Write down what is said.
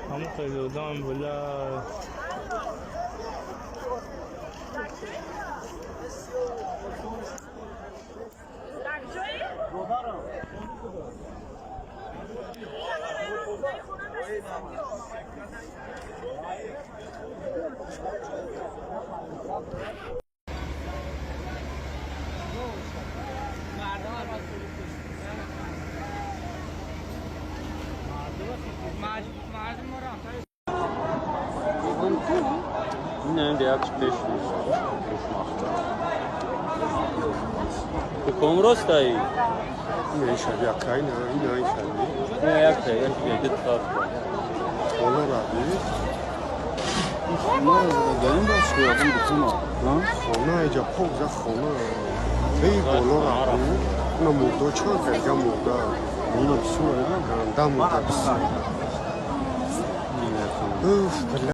Ҳамон хеле одам, бля. Не, як пеш ком ростай. Ина шаби акай, на ина шаби. Не, як та як як та. Боло раби. Хона иҷа пок за хона. Эй, боло раби. На мурдо чанд та иҷа мурда. Мурда бисёр, Ганда мурда бисёр. Уф, бля.